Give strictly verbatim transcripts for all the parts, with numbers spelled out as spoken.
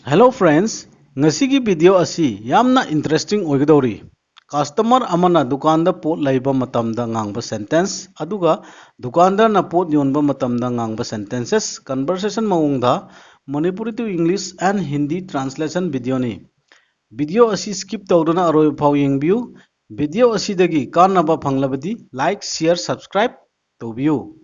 Hello friends, ꯉꯁꯤꯒꯤ video ꯑꯁꯤ ꯌꯥꯝꯅ interesting ꯑꯣꯏꯒꯗꯧꯔꯤ꯫ Customer ꯑꯃꯅ ꯗꯨꯀꯥꯟꯗ ꯄꯣꯠ ꯂꯩꯕ ꯃꯇꯝꯗ ꯉꯥꯡꯕ sentence ꯑꯗꯨꯒ ꯗꯨꯀꯥꯟꯗꯥꯔꯅ ꯄꯣꯠ ꯌꯣꯟꯕ ꯃꯇꯝꯗ ꯉꯥꯡꯕ sentences conversation ꯃꯑꯣꯡꯗ Manipuri to English and Hindi translation videoꯅꯤ꯫ Video ꯑꯁꯤ skip ꯇꯧꯗꯨꯅ ꯑꯔꯣꯏꯕ ꯐꯥꯎ ꯌꯦꯡꯕꯤꯌꯨ꯫ Video ꯑꯁꯤꯗꯒꯤ ꯀꯥꯟꯅꯕ ꯐꯪꯂꯕꯗꯤ like, share, subscribe ꯇꯧꯕꯤꯌꯨ꯫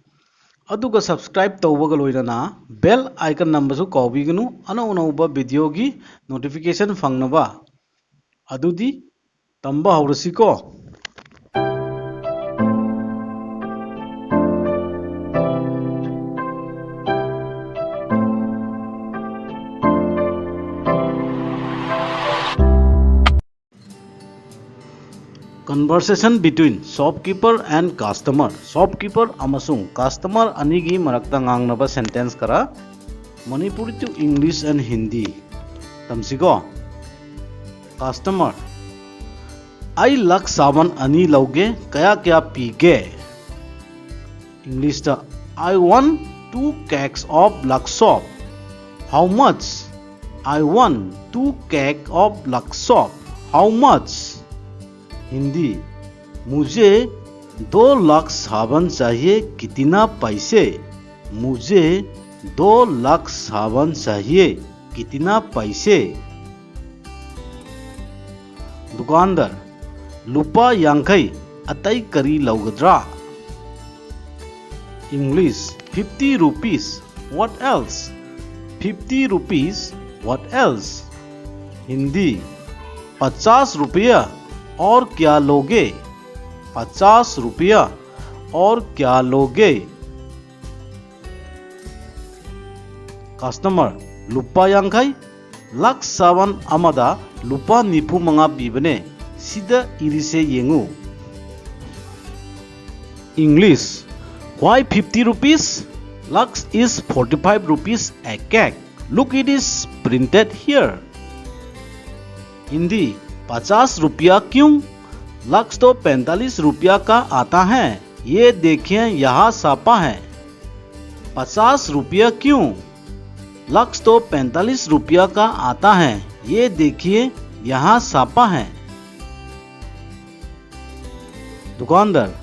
ꯑꯗꯨꯒ subscribe ꯇꯧꯕꯒ ꯂꯣꯏꯅꯅ bell icon ꯅꯝꯕꯁꯨ ꯀꯥꯎꯕꯤꯒꯅꯨ, ꯑꯅꯧ ꯑꯅꯧꯕ videoꯒꯤ notification ꯐꯪꯅꯕ꯫ ꯑꯗꯨꯗꯤ ꯇꯝꯕ ꯍꯧꯔꯁꯤꯀꯣ꯫ Conversation between shopkeeper and customer. Shopkeeper ꯑꯃꯁꯨꯡ customer ꯑꯅꯤꯒꯤ ꯃꯔꯛꯇ ꯉꯥꯡꯅꯕ sentence ꯈꯔ Manipuri to English and Hindi ꯇꯝꯁꯤꯀꯣ꯫ Customer, ꯑꯩ ꯂꯛꯁ ꯁꯥꯕꯟ ꯑꯅꯤ ꯂꯧꯒꯦ, ꯀꯌꯥ ꯀꯌꯥ ꯄꯤꯒꯦ? ꯏꯪꯂꯤꯁꯇ, I want two cakes of Lux soap. How much? I want two cake of Lux soap. How much? Hindi, मुझे दो लक्स साबन चाहिए, कितना पैसे? मुझे दो लक्स साबन चाहिए, कितना पैसे? दुकानदार, ꯂꯨꯄꯥ ꯌꯥꯡꯈꯩ, ꯑꯇꯩ ꯀꯔꯤ ꯂꯧꯒꯗ꯭ꯔꯥ? English, fifty rupees, what else? Fifty rupees, what else? Hindi, पचास रुपया, और क्या लोगे? पचास रुपया, और क्या लोगे? Customer, ꯂꯨꯄꯥ ꯌꯥꯡꯈꯩ, ꯂꯛꯁ ꯁꯥꯕꯟ ꯑꯃꯗ ꯂꯨꯄꯥ ꯅꯤꯐꯨ ꯃꯉꯥ ꯄꯤꯕꯅꯦ, ꯁꯤꯗ ꯏꯔꯤꯁꯦ ꯌꯦꯡꯉꯨ꯫ English, why fifty rupees? Lux is forty five rupees a cake. Look, it is printed here. Hindi, पचास रुपया क्यों? लक्स तो पैंतालीस रुपया का आता है, ये देखिए यहाँ छापा है। पचास रुपया क्यों? लक्स तो पैंतालीस रुपया का आता है, ये देखिए, यहाँ छापा है। दुकानदार,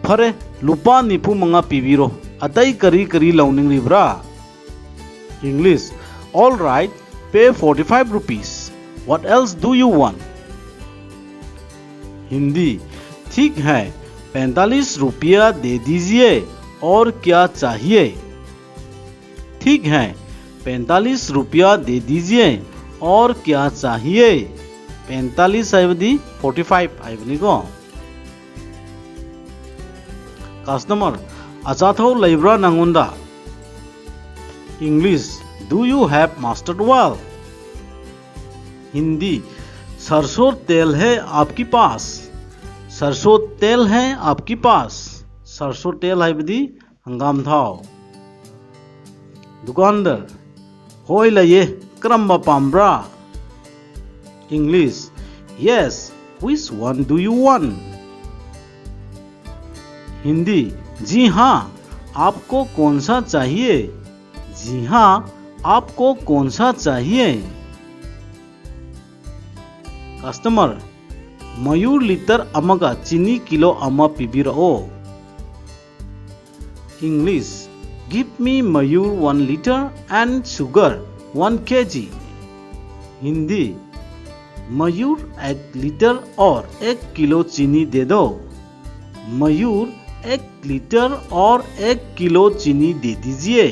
फरे, लुपा निफु मंगा पीबीरो, अतई करी करी लौनिंग रिब्रा? English, All right, pay forty-five rupees. What else do you want? Hindi, ठीक है, पैंतालीस रुपया दे दीजिए, और क्या चाहिए? ठीक है, पैंतालीस रुपया दे दीजिए, और क्या चाहिए? पैंतालीस ꯍꯥꯏꯕꯗꯤ forty five ꯍꯥꯏꯕꯅꯤꯀꯣ꯫ Customer, ꯑꯆꯥꯊꯧ ꯂꯩꯕ꯭ꯔꯥ ꯅꯪꯉꯣꯟꯗ? English, Do you have mustard oil? Hindi, सरसों तेल है आपके पास? सरसों तेल है आपके पास? सरसों तेल ꯍꯥꯏꯕꯗꯤ ꯍꯪꯒꯥꯝ ꯊꯥꯎ꯫ दुकानदार, ꯍꯣꯏ ꯂꯩꯌꯦ, ꯀꯔꯝꯕ ꯄꯥꯝꯕ꯭ꯔꯥ? English, Yes, which one do you want? Hindi, जी हाँ, आपको कौन सा चाहिए? जी हाँ, आपको कौन सा चाहिए? Customer, ꯃꯌꯨꯔ ꯂꯤꯇꯔ ꯑꯃꯒ ꯆꯤꯅꯤ ꯀꯤꯂꯣ ꯑꯃ ꯄꯤꯕꯤꯔꯛꯑꯣ꯫ English, Give me mayur one litre and sugar one K G. Hindi, मयूर एक लीटर और एक किलो चीनी दे दो। मयूर एक लीटर और एक किलो चीनी दे दीजिए।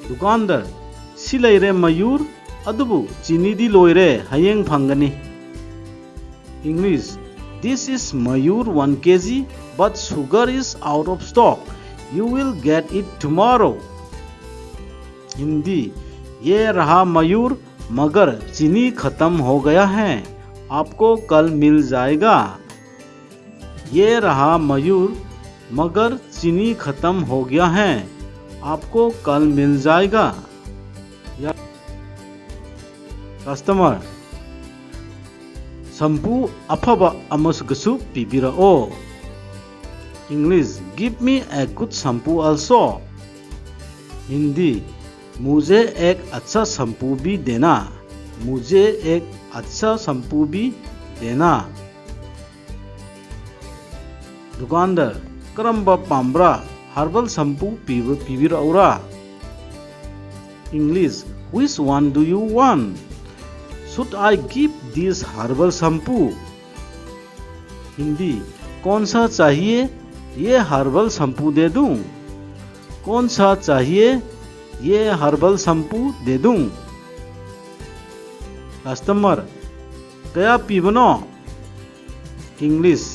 दुकानदार, ꯁꯤ ꯂꯩꯔꯦ ꯃꯌꯨꯔ, ꯑꯗꯨꯕꯨ ꯆꯤꯅꯤꯗꯤ ꯂꯣꯏꯔꯦ, ꯍꯌꯦꯡ ꯐꯪꯒꯅꯤ꯫ English, This is mayur one K G, but sugar is out of stock. You will get it tomorrow. Hindi, ये रहा मयूर, मगर चीनी खत्म हो गया है, आपको कल मिल जाएगा। ये रहा मयूर, मगर चीनी खत्म हो गया है, आपको कल मिल जाएगा। या customer, ꯁꯝꯄꯨ ꯑꯐꯕ ꯑꯃꯁꯨꯒꯁꯨ ꯄꯤꯕꯤꯔꯛꯑꯣ꯫ English, Give me a good shampoo also. Hindi, मुझे एक अच्छा शैम्पू भी देना। मुझे एक अच्छा शैम्पू भी देना। दुकानदार, ꯀꯔꯝꯕ ꯄꯥꯝꯕ꯭ꯔꯥ? ꯍꯔꯕꯜ ꯁꯝꯄꯨ ꯄꯤꯕ-, ꯄꯤꯕꯤꯔꯛꯎꯔꯥ? English, which one do you want? Should I give this herbal shampoo? Hindi, कौन सा चाहिए? ये हर्बल शैम्पू दे दूं? कौन सा चाहिए? ये हर्बल शैम्पू दे दूं? कस्टमर, ꯀꯌꯥ ꯄꯤꯕꯅꯣ? English,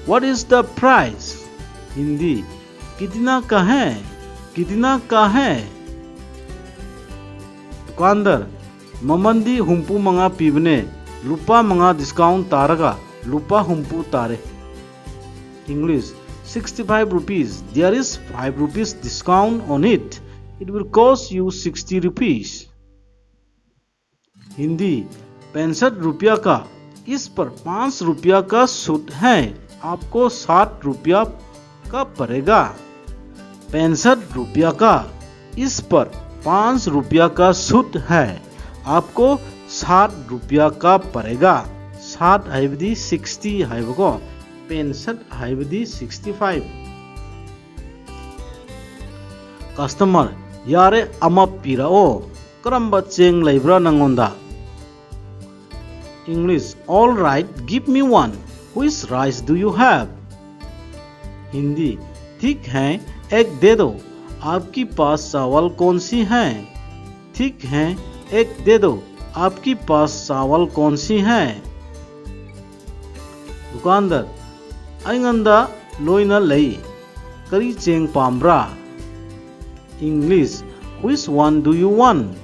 what is the price? Hindi, कितना का है? कितना का है? दुकानदार, ꯃꯃꯜꯗꯤ ꯍꯨꯝꯐꯨ ꯃꯉꯥ ꯄꯤꯕꯅꯦ, ꯂꯨꯄꯥ ꯃꯉꯥ ꯗꯤꯁꯀꯥꯎꯟ ꯇꯥꯔꯒ ꯂꯨꯄꯥ ꯍꯨꯝꯐꯨ ꯇꯥꯔꯦ꯫ English, sixty five rupees, there is five rupees discount on it, it will cost you sixty rupees. Hindi, पैंसठ रुपया का, इस पर पाँच रुपया का छूट है, आपको साठ रुपया का पड़ेगा। पैंसठ रुपया का, इस पर पाँच रुपया का छूट है, आपको साठ रुपया का पड़ेगा꯫ साठ ꯍꯥꯏꯕꯗꯤ sixty ꯍꯥꯏꯕꯀꯣ, ꯄꯦꯟꯁꯠ ꯍꯥꯏꯕꯗꯤ sixty five꯫ ꯀꯁꯇꯃꯔ, ꯌꯥꯔꯦ, ꯑꯃ ꯄꯤꯔꯛꯑꯣ꯫ ꯀꯔꯝꯕ ꯆꯦꯡ ꯂꯩꯕ꯭ꯔꯥ ꯅꯪꯉꯣꯟꯗ? English, all right, give me one. Which rice do you have? Hindi, ठीक है, एक दे दो। आपकी पास चावल कौन सी है? ठीक है, एक दे दो। आपकी पास चावल कौन सी है? दुकानदार, ꯑꯩꯉꯣꯟꯗ ꯂꯣꯏꯅ ꯂꯩ꯫ ꯀꯔꯤ ꯆꯦꯡ ꯄꯥꯝꯕ꯭ꯔꯥ? English, which one do you want?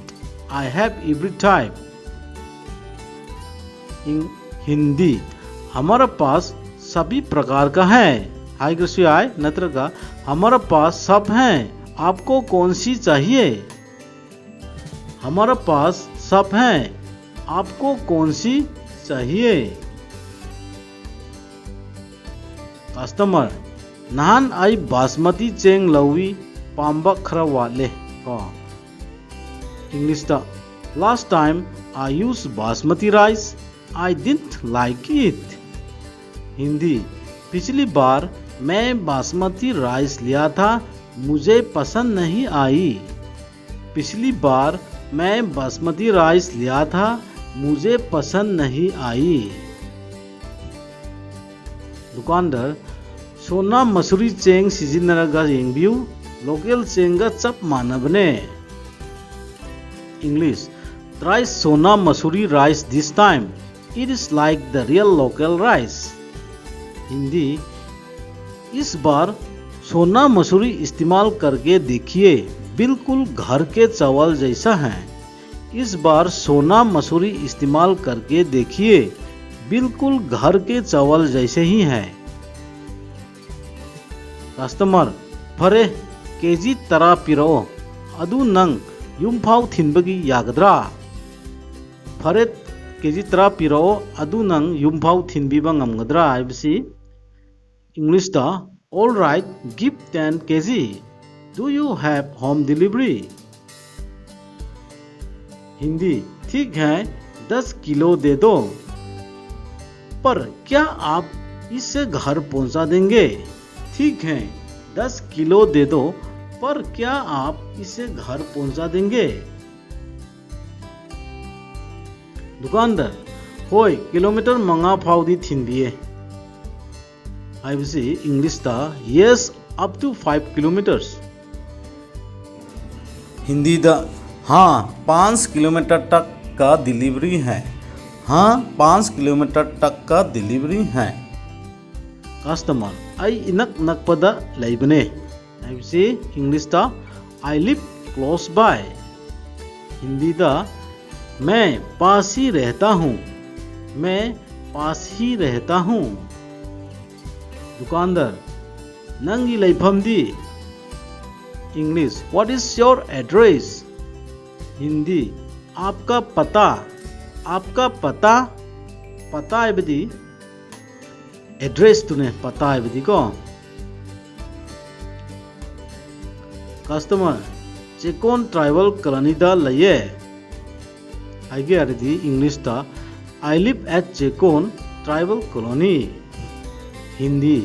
I have every type. Eng-, Hindi, हमारे पास सभी प्रकार का है ꯍꯥꯏꯕꯁꯨ ꯌꯥꯏ, ꯅꯠꯇ꯭ꯔꯒ हमारे पास सब है, आपको कौन सी चाहिए? हमारे पास सब है, आपको कौन सी चाहिए? कस्टमर, ꯅꯍꯥꯟ ꯑꯩ ꯕꯥꯁꯃꯇꯤ ꯆꯦꯡ ꯂꯧꯏ, ꯄꯥꯝꯕ ꯈꯔ ꯋꯥꯠꯂꯦ꯫ ꯀꯣ꯫ ꯏꯪꯂꯤꯁꯇ, "Last time I used basmati rice, I didn't like it." Hindi, "पिछली बार मैं बासमती राइस लिया था, मुझे पसंद नहीं आई।" पिछली बार मैं बासमती राइस लिया था, मुझे पसंद नहीं आई꯫ दुकानदार, "सोना मसूरी चेंग सिजिन्नरगा येंगबियू, लोकल चेंगगा चप मानबने।" English, "Try Sona Masuri rice this time, it is like the real local rice." Hindi, "इस बार सोना मसूरी इस्तेमाल करके देखिए, बिल्कुल घर के चावल जैसा है।" इस बार सोना मसूरी इस्तेमाल करके देखिए, बिल्कुल घर के चावल जैसे ही है। Customer, "ꯐꯔꯦ, ꯀꯦ ꯖꯤ ꯇꯔꯥ ꯄꯤꯔꯛꯑꯣ, ꯑꯗꯨ ꯅꯪ ꯌꯨꯝꯐꯥꯎ ꯊꯤꯟꯕꯒꯤ ꯌꯥꯒꯗ꯭ꯔꯥ?" ꯐꯔꯦ, ꯀꯦ ꯖꯤ ꯇꯔꯥ ꯄꯤꯔꯛꯑꯣ, ꯑꯗꯨ ꯅꯪ ꯌꯨꯝꯐꯥꯎ ꯊꯤꯟꯕꯤꯕ ꯉꯝꯒꯗ꯭ꯔꯥ ꯍꯥꯏꯕꯁꯤ ꯏꯪꯂꯤꯁꯇ, "All right, give ten K G. Do you have home delivery?" Hindi, "ठीक है, दस किलो दे दो, पर क्या आप इसे घर पहुंचा देंगे?" ठीक है, दस किलो दे दो, पर क्या आप इसे घर पहुंचा देंगे? दुकानदार, "ꯍꯣꯏ, ꯀꯤꯂꯣꯃꯤꯇꯔ ꯃꯉꯥ ꯐꯥꯎꯗꯤ ꯊꯤꯟꯕꯤꯌꯦ" ꯍꯥꯏꯕꯁꯤ ꯏꯪꯂꯤꯁꯇ, "Yes, up to five kilometers." ꯍꯤꯟꯗꯤꯗ, "हाँ, पाँच किलोमीटर तक का डिलीवरी है। हाँ, पाँच किलोमीटर तक का डिलीवरी है।" Customer, "ꯑꯩ ꯏꯅꯛ ꯅꯛꯄꯗ ꯂꯩꯕꯅꯦ" ꯍꯥꯏꯕꯁꯤ ꯏꯪꯂꯤꯁꯇ, "I live close by." ꯍꯤꯟꯗꯤꯗ, "मैं पास ही रहता हूँ, मैं पास ही रहता हूँ।" दुकानदार, "ꯅꯪꯒꯤ ꯂꯩꯐꯝꯗꯤ?" English, "What is your address?" Hindi, "आपका पता, आपका पता?" ꯄꯇꯥ ꯍꯥꯏꯕꯗꯤ ꯑꯦꯗ꯭ꯔꯦꯁꯇꯨꯅꯦ, ꯄꯇꯥ ꯍꯥꯏꯕꯗꯤꯀꯣ꯫ Customer, ꯆꯦꯀꯣꯟ ꯇ꯭ꯔꯥꯏꯕꯦꯜ ꯀꯣꯂꯣꯅꯤꯗ ꯂꯩꯌꯦ꯫ ꯍꯥꯏꯒꯦ ꯍꯥꯏꯔꯗꯤ ꯏꯪꯂꯤꯁꯇ, I live at Chekon tribal colony꯫ Hindi,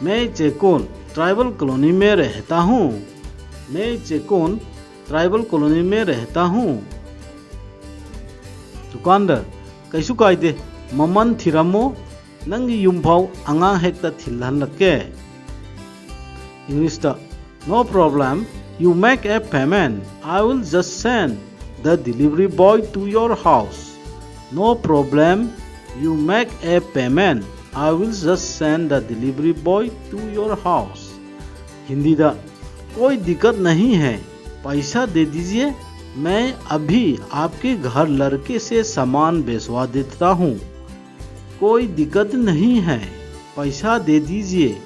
मैं चेकोन ट्राइबल कॉलोनी में रहता हूँ। मैं चेकोन ट्राइबल कॉलोनी में रहता हूँ। दुकानदार, ꯀꯩꯁꯨ ꯀꯥꯏꯗꯦ, ꯃꯃꯜ ꯊꯤꯔꯝꯃꯣ, ꯅꯪꯒꯤ ꯌꯨꯝꯐꯥꯎ ꯑꯉꯥꯡ ꯍꯦꯛꯇ ꯊꯤꯜꯍꯜꯂꯛꯀꯦ꯫ ꯏꯪꯂꯤꯁꯇ, No problem, you make a payment, I will just send the delivery boy to your house. No problem, you make a payment, I will just send the delivery boy to your house. Hindi दा, कोई दिक्कत नहीं है, पैसा दे दीजिए, मैं अभी आपके घर लड़के से सामान भिजवा देता हूँ। कोई दिक्कत नहीं है, पैसा दे दीजिए,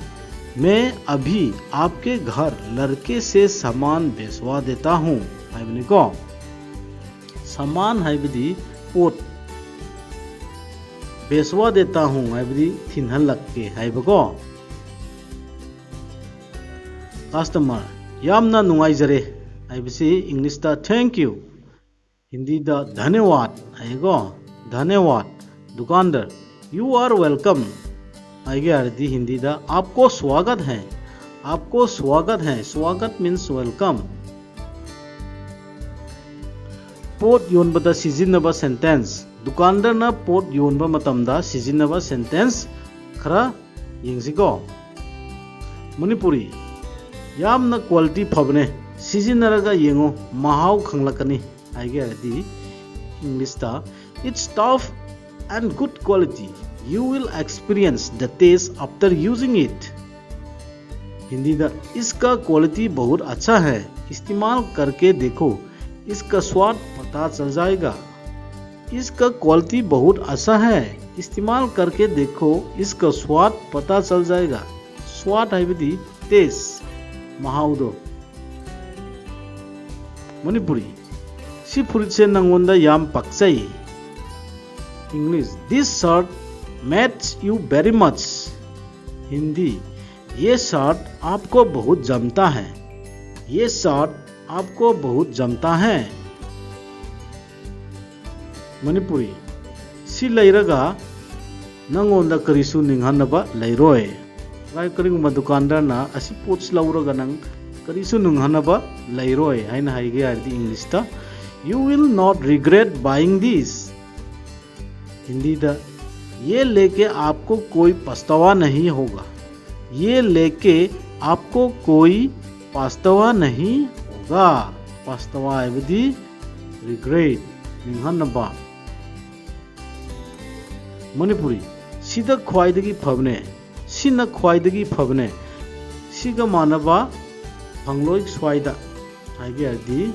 मैं अभी आपके घर लड़के से सामान भिजवा देता हूँ꯫ ꯍꯥꯏꯕꯅꯤꯀꯣ꯫ ꯁꯃꯥꯟ ꯍꯥꯏꯕꯗꯤ ꯄꯣꯠ, ꯚꯦꯁꯋꯥ ꯗꯦꯇꯥ ꯍꯨꯡ ꯍꯥꯏꯕꯗꯤ ꯊꯤꯟꯍꯜꯂꯛꯀꯦ ꯍꯥꯏꯕꯀꯣ꯫ ꯀꯁꯇꯃꯔ, ꯌꯥꯝꯅ ꯅꯨꯡꯉꯥꯏꯖꯔꯦ ꯍꯥꯏꯕꯁꯤ ꯏꯪꯂꯤꯁꯇ thank you, ꯍꯤꯟꯗꯤꯗ धन्यवाद ꯍꯥꯏꯀꯣ꯫ धन्यवाद꯫ दुकानदार, You are welcome ꯍꯥꯏꯒꯦ ꯍꯥꯏꯔꯗꯤ ꯍꯤꯟꯗꯤꯗ आपको स्वागत है, आपको स्वागत है, स्वागत means welcome꯫ ꯄꯣꯠ ꯌꯣꯟꯕꯗ ꯁꯤꯖꯤꯟꯅꯕ ꯁꯦꯟꯇꯦꯟꯁ꯫ ꯗꯨꯀꯥꯟꯗꯔꯅ ꯄꯣꯠ ꯌꯣꯟꯕ ꯃꯇꯝꯗ ꯁꯤꯖꯤꯟꯅꯕ ꯁꯦꯟꯇꯦꯟꯁ ꯈꯔ ꯌꯦꯡꯁꯤꯀꯣ꯫ ꯃꯅꯤꯄꯨꯔꯤ, ꯌꯥꯝꯅ ꯀ꯭ꯋꯥꯂꯤꯇꯤ ꯐꯕꯅꯦ, ꯁꯤꯖꯤꯟꯅꯔꯒ ꯌꯦꯡꯉꯣ, ꯃꯍꯥꯎ ꯈꯪꯂꯛꯀꯅꯤ ꯍꯥꯏꯒꯦ ꯍꯥꯏꯔꯗꯤ ꯏꯪꯂꯤꯁꯇ, It's tough and good quality, you will experience the taste after using it। Hindi दा, इसका क्वालिटी बहुत अच्छा है, इस्तेमाल करके देखो, इसका स्वाद पता चल जाएगा। इसका क्वालिटी बहुत अच्छा है, इस्तेमाल करके देखो, इसका स्वाद पता चल जाएगा। स्वाद ꯍꯥꯏꯕꯗꯤ taste, ꯃꯍꯥꯎꯗꯣ꯫ ꯃꯅꯤꯄꯨꯔꯤ, ꯁꯤ ꯐꯨꯔꯤꯠꯁꯦ ꯅꯪꯉꯣꯟꯗ ꯌꯥꯝ ꯄꯛꯆꯩ꯫ English, This shirt match you very much। Hindi, ये शर्ट आपको बहुत जमता है। ये शर्ट आपको बहुत जमता है। ꯃꯅꯤꯄꯨꯔꯤ, ꯁꯤ ꯂꯩꯔꯒ ꯅꯪꯉꯣꯟꯗ ꯀꯔꯤꯁꯨ ꯅꯤꯡꯍꯟꯅꯕ ꯂꯩꯔꯣꯏ꯫ ꯀꯔꯤꯒꯨꯝꯕ ꯗꯨꯀꯥꯟꯗꯥꯔꯅ ꯑꯁꯤ ꯄꯣꯠꯁꯤ ꯂꯧꯔꯒ ꯅꯪ ꯀꯔꯤꯁꯨ ꯅꯤꯡꯍꯟꯅꯕ ꯂꯩꯔꯣꯏ ꯍꯥꯏꯅ ꯍꯥꯏꯒꯦ ꯍꯥꯏꯔꯗꯤ ꯏꯪꯂꯤꯁꯇ, "You will not regret buying this." ꯍꯤꯟꯗꯤꯗ, "ये लेके आपको कोई पछतावा नहीं होगा। ये लेके आपको कोई पछतावा नहीं होगा." ꯄꯥꯁꯇꯋꯥ ꯍꯥꯏꯕꯗꯤ regret, ꯅꯤꯡꯍꯟꯅꯕ꯫ ꯃꯅꯤꯄꯨꯔꯤ, ꯁꯤꯗ ꯈ꯭ꯋꯥꯏꯗꯒꯤ ꯐꯕꯅꯦ, ꯁꯤꯅ ꯈ꯭ꯋꯥꯏꯗꯒꯤ ꯐꯕꯅꯦ, ꯁꯤꯒ ꯃꯥꯟꯅꯕ ꯐꯪꯂꯣꯏ ꯁ꯭ꯋꯥꯏꯗ ꯍꯥꯏꯒꯦ ꯍꯥꯏꯔꯗꯤ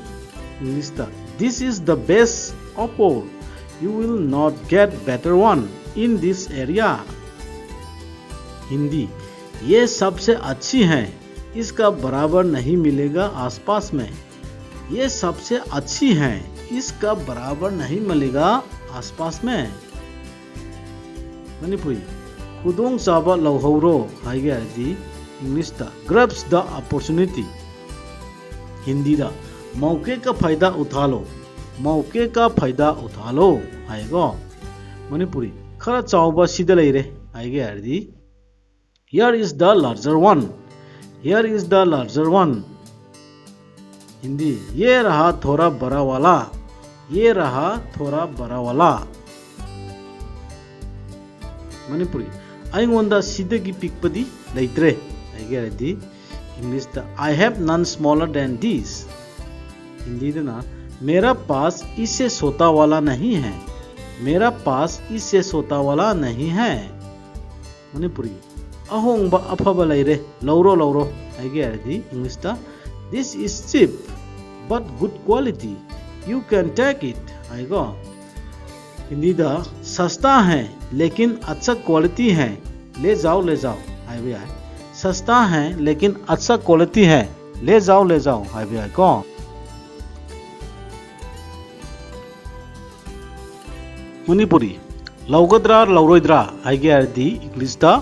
ꯏꯪꯂꯤꯁꯇ, "This is the best of all. You will not get better one in this area." Hindi, "ये सबसे अच्छी है, इसका बराबर नहीं मिलेगा आसपास में।" "ये सबसे अच्छी है, इसका बराबर नहीं मिलेगा आसपास में।" ꯃꯅꯤꯄꯨꯔꯤ, ꯈꯨꯗꯣꯡꯆꯥꯕ ꯂꯧꯍꯧꯔꯣ ꯍꯥꯏꯒꯦ ꯍꯥꯏꯔꯗꯤ ꯏꯪꯂꯤꯁꯇ, "Grasp the opportunity." ꯍꯤꯟꯗꯤꯗ, "मौके का फायदा उठा लो, मौके का फायदा उठा लो" ꯍꯥꯏꯀꯣ꯫ ꯃꯅꯤꯄꯨꯔꯤ, "ꯈꯔ ꯆꯥꯎꯕ ꯁꯤꯗ ꯂꯩꯔꯦ" ꯍꯥꯏꯒꯦ ꯍꯥꯏꯔꯗꯤ, "Here is the larger one, here is the larger one." Hindi, "ये रहा थोड़ा बड़ा वाला, ये रहा थोड़ा बड़ा वाला." ꯃꯅꯤꯄꯨꯔꯤ, "ꯑꯩꯉꯣꯟꯗ ꯁꯤꯗꯒꯤ ꯄꯤꯛꯄꯗꯤ ꯂꯩꯇ꯭ꯔꯦ" ꯍꯥꯏꯒꯦ ꯍꯥꯏꯔꯗꯤ ꯏꯪꯂꯤꯁꯇ, "I have none smaller than this." ꯍꯤꯟꯗꯤꯗꯅ, "मेरा पास इससे छोटा वाला नहीं है, मेरा पास इससे छोटा वाला नहीं है." ꯃꯅꯤꯄꯨꯔꯤ, "ꯑꯍꯣꯡꯕ ꯑꯐꯕ ꯂꯩꯔꯦ, ꯂꯧꯔꯣ ꯂꯧꯔꯣ" ꯍꯥꯏꯒꯦ ꯍꯥꯏꯔꯗꯤ ꯏꯪꯂꯤꯁꯇ, "This is cheap but good quality, you can take it" ꯍꯥꯏꯀꯣ꯫ ꯍꯤꯟꯗꯤꯗ, "सस्ता है लेकिन अच्छा क्वालिटी है, ले जाओ ले जाओ" ꯍꯥꯏꯕ ꯌꯥꯏ꯫ "सस्ता है लेकिन अच्छा क्वालिटी है, ले जाओ ले जाओ" ꯍꯥꯏꯕ ꯌꯥꯏꯀꯣ꯫ ꯃꯅꯤꯄꯨꯔꯤ, "ꯂꯧꯒꯗ꯭ꯔꯥ ꯂꯧꯔꯣꯏꯗ꯭ꯔꯥ" ꯍꯥꯏꯒꯦ ꯍꯥꯏꯔꯗꯤ ꯏꯪꯂꯤꯁꯇ,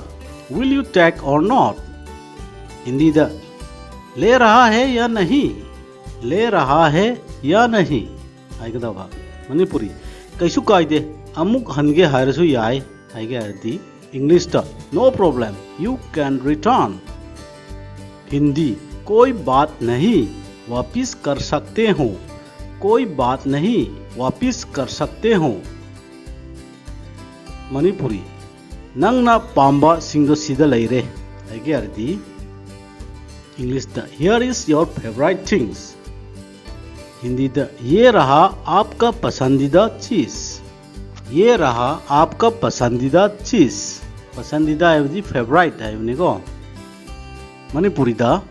"Will you take or not?" ꯍꯤꯟꯗꯤꯗ, "ले रहा है या नहीं?" ले रहा है या नहीं ꯍꯥꯏꯒꯗꯕ꯫ ꯃꯅꯤꯄꯨꯔꯤ, ꯀꯩꯁꯨ ꯀꯥꯏꯗꯦ, ꯑꯃꯨꯛ ꯍꯟꯒꯦ ꯍꯥꯏꯔꯁꯨ ꯌꯥꯏ ꯍꯥꯏꯒꯦ ꯍꯥꯏꯔꯗꯤ ꯏꯪꯂꯤꯁꯇ, No problem, you can return. Hindi, कोई बात नहीं, वापिस कर सकते हो। कोई बात नहीं, वापिस कर सकते हो। ꯃꯅꯤꯄꯨꯔꯤ, ꯅꯪꯅ ꯄꯥꯝꯕꯁꯤꯡꯗꯣ ꯁꯤꯗ ꯂꯩꯔꯦ ꯍꯥꯏꯒꯦ ꯍꯥꯏꯔꯗꯤ ꯏꯪꯂꯤꯁꯇ, Here is your favorite things. ꯍꯤꯟꯗꯤꯗ, ये रहा आपका पसंदीदा चीज़। ये रहा आपका पसंदीदा चीज़. पसंदीदा ꯍꯥꯏꯕꯗꯤ ꯐꯦꯚꯣꯔꯥꯏꯠ ꯍꯥꯏꯕꯅꯤꯀꯣ꯫ ꯃꯅꯤꯄꯨꯔꯤꯗ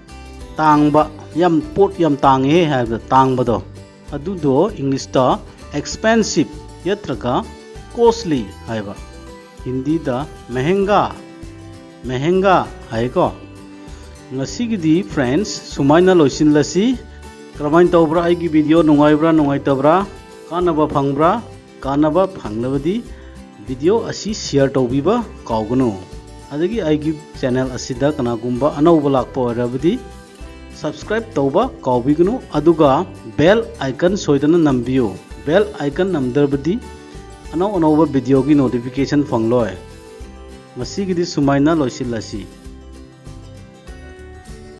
ꯇꯥꯡꯕ, ꯌꯥꯝ ꯄꯣꯠ ꯌꯥꯝ ꯇꯥꯡꯉꯦ ꯍꯥꯏꯕꯗ ꯇꯥꯡꯕꯗꯣ, ꯑꯗꯨꯗꯣ ꯏꯪꯂꯤꯁꯇ expensive ꯅꯠꯇ꯭ꯔꯒ costly ꯍꯥꯏꯕ꯫ ꯍꯤꯟꯗꯤꯗ ꯃꯦꯍꯦꯡꯒꯥ, ꯃꯦꯍꯦꯡꯒꯥ ꯍꯥꯏꯀꯣ꯫ ꯉꯁꯤꯒꯤꯗꯤ friends ꯁꯨꯃꯥꯏꯅ ꯂꯣꯏꯁꯤꯜꯂꯁꯤ꯫ ꯀꯔꯝꯍꯥꯏꯅ ꯇꯧꯕ꯭ꯔꯥ ꯑꯩꯒꯤ video? ꯅꯨꯡꯉꯥꯏꯕ꯭ꯔꯥ, ꯅꯨꯡꯉꯥꯏꯇꯕ꯭ꯔꯥ? ꯀꯥꯟꯅꯕ ꯐꯪꯕ꯭ꯔꯥ? ꯀꯥꯟꯅꯕ ꯐꯪꯂꯕꯗꯤ video ꯑꯁꯤ share ꯇꯧꯕꯤꯕ ꯀꯥꯎꯒꯅꯨ꯫ ꯑꯗꯒꯤ ꯑꯩꯒꯤ channel ꯑꯁꯤꯗ ꯀꯅꯥꯒꯨꯝꯕ ꯑꯅꯧꯕ ꯂꯥꯛꯄ ꯑꯣꯏꯔꯕꯗꯤ subscribe ꯇꯧꯕ ꯀꯥꯎꯕꯤꯒꯅꯨ, ꯑꯗꯨꯒ bell icon ꯁꯣꯏꯗꯅ ꯅꯝꯕꯤꯌꯨ꯫ Bell icon ꯅꯝꯗ꯭ꯔꯕꯗꯤ ꯑꯅꯧ ꯑꯅꯧꯕ videoꯒꯤ notification ꯐꯪꯂꯣꯏ꯫ ꯉꯁꯤꯒꯤꯗꯤ ꯁꯨꯃꯥꯏꯅ ꯂꯣꯏꯁꯤꯜꯂꯁꯤ꯫